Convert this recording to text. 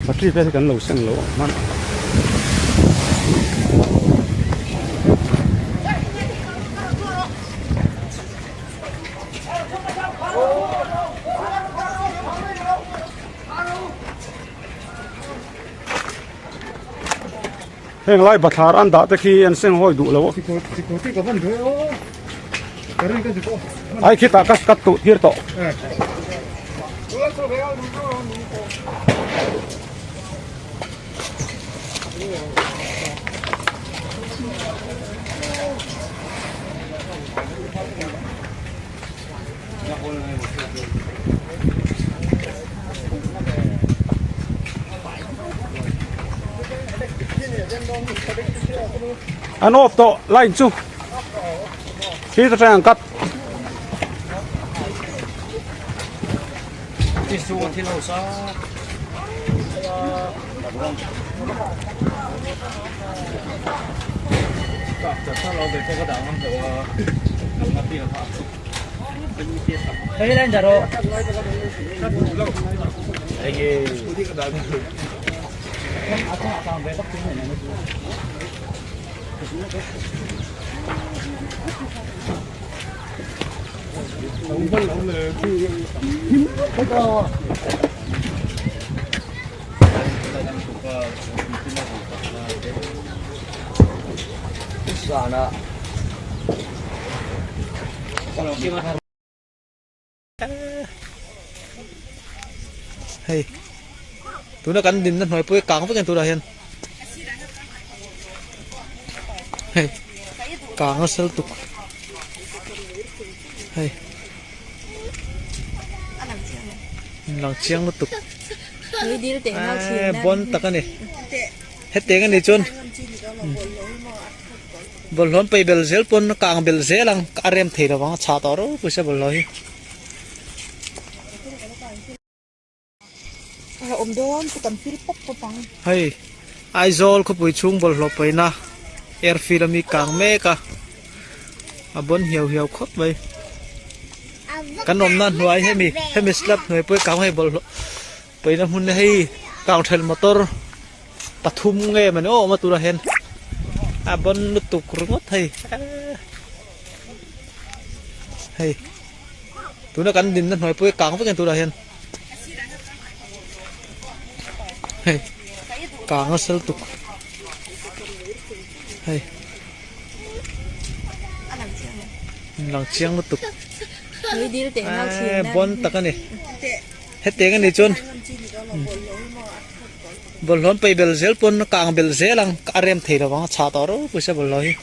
Battery vel hi kan lo seng lo ang hman. Heng lai bathlar an dah te khi an seng hawi duh lo a. Ai khitah ka ka tuh tir tawh. An off tawh line chu khi ta tang cut Hei tuna kan dinna hnuai pawh hi kang vek a ni tunah hian hei kang a sel tuk hei lang chiang lutuk bon tak a ni hetiang a nih chuan bawlhhlawh an paih bel zel pawn a kang bel zel ang a rem thei lovang a chhah tawh ropui se bawlhhlawh hi. Hei Aizawl khawpui chhung bawlhhlawh paihna airfield ami kang mek a a bawn hiau hiau khawp mai kan awmna hnuai hemi hemi slab hnuai pawh hi kang hei bawlhhlawh paihna hmun hei kang thelh motor pathum nge mawni aw awm a turah hian a bawn lutuk ringawt hei hei tuna kan dinna hnuai pawh hi kang vek a ni tunah hian hei kang a sel tuk hei lang chiang lutuk bon tak a ni hetiang a nih chuan. Bawlhhlawh an paih bel zel pawn a kang bel zel ang a rem thei lovang a chhah tawh ropui se bawlhhlawh hi.